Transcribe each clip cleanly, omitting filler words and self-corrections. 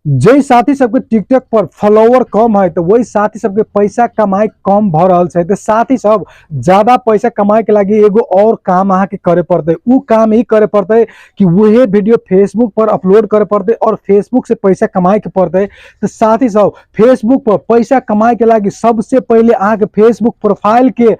जे साथी सबके टिकटॉक पर फॉलोअर कम है तो वही साथी सबके पैसा कमाई कम भ रहल छै। तो साथी सब ज्यादा पैसा कमाए के लागी एगो और काम अहाँ के करे पड़ते, उ काम ही करे पड़ते कि वही वीडियो फेसबुक पर अपलोड करे पड़ते और फेसबुक से पैसा कमाए के पड़ते। तो साथी सब फेसबुक पर पैसा कमाए के लागी सबसे पहले अहाँ के फेसबुक प्रोफाइल के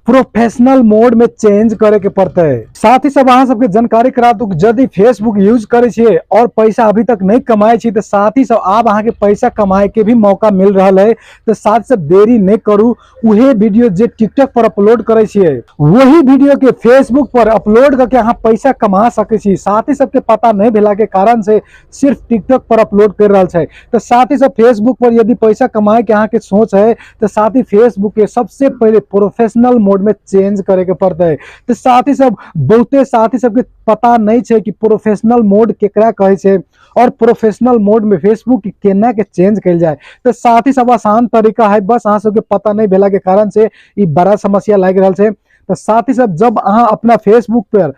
प्रोफेशनल मोड में चेंज करे के पड़ते। साथी सब अहाँ सबके जानकारी करा दू कि यदि फेसबुक यूज करे छियै और पैसा अभी तक नहीं कमाए छी तो साथी सब आब अहाँ के पैसा कमाए के भी मौका मिल रहा है। तो साथी सब देरी नहीं करू, उहे वीडियो जे टिकटॉक पर अपलोड करे छियै वही वीडियो के फेसबुक पर अपलोड करके अहाँ पैसा कमा सकै छी। साथी सबके पता नहीं भेला के कारण से सिर्फ टिकटॉक पर अपलोड कर रहल छै। तो साथी सब फेसबुक पर यदि पैसा कमाए के अहाँ के सोच है तो साथी फेसबुक के सबसे पहले प्रोफेशनल मोड में चेंज करे के पड़तै। तो साथी सब बहुते साथी सबके पता नहीं छै कि प्रोफेशनल मोड केकरा कहै छै और प्रोफेशनल मोड में फेसबुक के केना के चेंज कयल जाय। तो साथी सब आसान तरीका है, बस अहाँ सबके पता नहीं भेला के कारण से ई बड़ा समस्या लागि रहल छै। तो साथी सब जब अहाँ अपना फेसबुक पर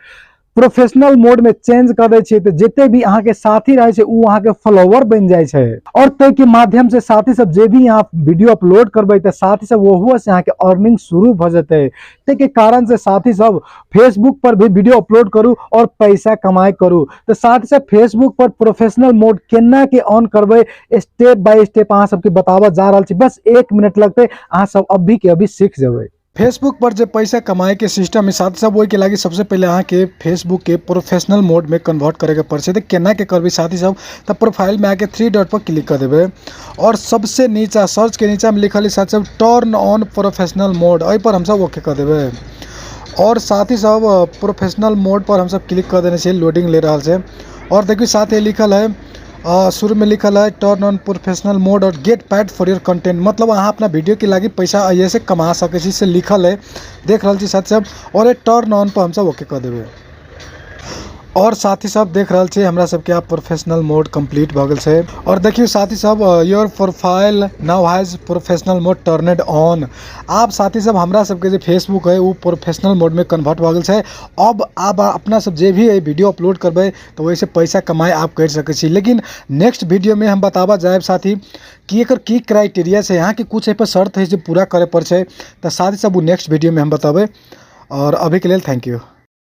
प्रोफेशनल मोड में चेंज कर दै छियै तो जते भी अहाँ के साथी रहै छै उ अहाँ के फॉलोअर बनि जाइ छै और ताहि के माध्यम से साथी सब जे भी अहाँ वीडियो अपलोड करबै तऽ साथी सब ओहो से अहाँ के अर्निंग शुरू भऽ जेतै। ताहि के कारण से साथी सब फेसबुक पर भी वीडियो अपलोड करू और पैसा कमाई करू। तो साथी सब फेसबुक पर प्रोफेशनल मोड केना के ऑन करबै स्टेप बाय स्टेप अहाँ सबके बताबऽ जा रहल छी। बस 1 मिनट लगतै, अहाँ सब अभी के अभी सीख जेबै। फेसबुक पर जे पैसा कमाए के सिस्टम है साथ सब ओहि के लागी सबसे पहले अहाँ के फेसबुक के प्रोफेशनल मोड में कन्वर्ट करे के पड़ै छै। तो केना के करबै साथी सब, तो प्रोफाइल में आके 3 डॉट पर क्लिक कर देबै और सबसे नीचा सर्च के नीचा में लिखल है साथी सब टर्न ऑन प्रोफेशनल मोड, एहि पर हमसब ओके कर देबै और साथी सब प्रोफेशनल मोड पर हमसब क्लिक कर देने छियै। लोडिंग ले रहल छै और देखियौ साथ ही लिखल है शुरू में लिखल है टर्न ऑन प्रोफेशनल मोड और get paid for your content, मतलब अहाँ अपना वीडियो के लागी पैसा एहिए से कमा सकै छी से लिखल है, देख रहल छी साथी सब। और ये टर्न ऑन पर हमसब ओके कर देबै और साथी सब देख रहल छी हमरा सबके आब प्रोफेशनल मोड कंप्लीट भऽ गेल छै। और देखियौ साथी सब your profile now has professional mode turned on. आब साथी सब हमरा सबके जे फेसबुक है वो प्रोफेशनल मोड में कन्वर्ट भऽ गेल छै। अब आब अपना सब जे भी वीडियो अपलोड करबै तो ओहिसँ पैसा कमाइ आप करि सकै छी। लेकिन नेक्स्ट वीडियो में हम बताबऽ जायब साथी कि एकर की क्राइटेरिया छै, यहाँ के कुछ एहि पर शर्त है जे पूरा करे पड़ै छै। तऽ साथी सब ओ नेक्स्ट वीडियो में हम बतेबै और अभीके लेल thank you.